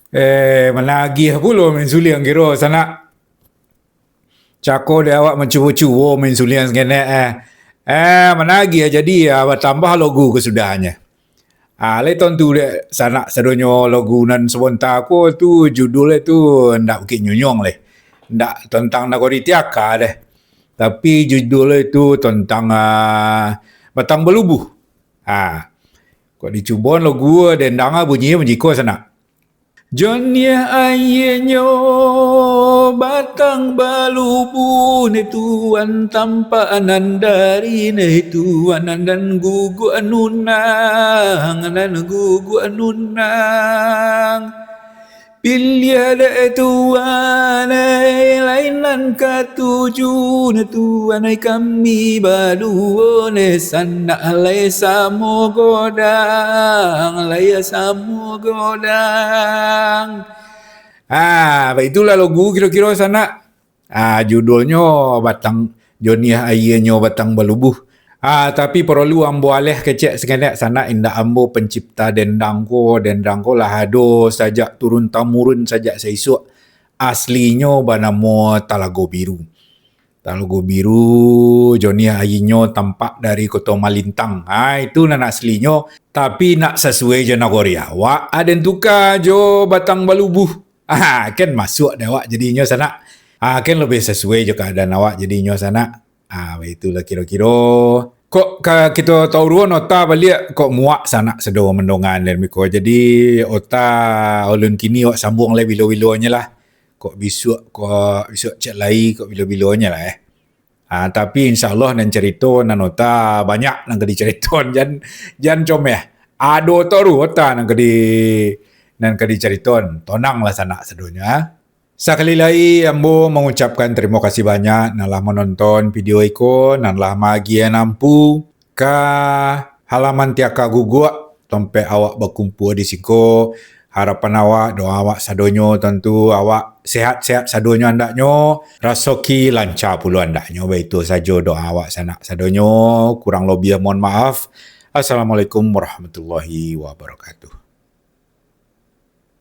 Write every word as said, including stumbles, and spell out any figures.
Eh, managiah pulo main suliang kiro sanak. Cako dek awak mancubo-cubo main suliang sakenek, eh. Eh, managiah jadi, ah, batambah lagu kasudahnyo. Ah, lai tontu dek sanak sadonyo lagu nan sabonta ko tu, judulnyo tu ndak Bukik Nyunyuang lai. Ndak tantang nagori Tiaka deh. Tapi judulnyo tu tantang, ah, Batang Balubuh. Ah, kok dicubo lagu dendang, ah, bunyinyo bajiko sanak. Joniah aianyo batang balubuh, neh tuan tampak nan dari, neh tuan nan guguak nunang, nan guguak nunang. Piliah dek tuan, eh, lai nan katuju, neh tuan, eh, kami baduo, neh sanak lai samo godang, lai samo godang. Ah, baitulah lagu kiro-kiro sanak. Ah, judulnyo Batang, Joniah Aianyo Batang Balubuh. Ah, tapi paralu ambo aleh kecek sakenek sanak, indak ambo pancipta dendang ko, dendang ko lah ado sajak turun tamurun, sajak saisuak. Aslinyo banamo Talago Biru. Talago Biru, Joniah Aianyo tampak dari Koto Malintang. Ha, itu nan aslinyo. Tapi nak sasuai jo nagori awak, aden tuka jo Batang Balubuh. Ha, kan masuak dek awak jadinyo sanak. Ha, kan labiah sasuai jo kaadaan awak jadinyo sanak. Ha, baitulah kiro-kiro. Kok ka kito tauruan ota baliak, kok muak sanak sado mandonga den biko. Jadi, ota ulun kini awak sambuang lai bilo-bilonyo lah. Kok bisuak, kok bisuak cek lai, kok bilo-bilonyo lah, eh. Ah, tapi insya Allah nan carito nan ota banyak nan ka dicaritoan, jan, jan comeh. Ado taruih ota nan ka di, nan ka dicaritoan. Tonanglah sanak sadonyo, ah. Sakali lai ambo mangucapkan tarimo kasih banyak nan lah manonton video iko, nan lah maagiah nampu ka halaman Tiaka Guguak, tompek awak bakumpua di siko. Harapan awak, doa awak sadonyo, tantu awak sehat-sehat sadonyo andaknyo, rasoki lanca pulo andaknyo. Baitu sajo doa awak sanak sadonyo, kurang lobiah mohon maaf. Assalamualaikum warahmatullahi wabarakatuh.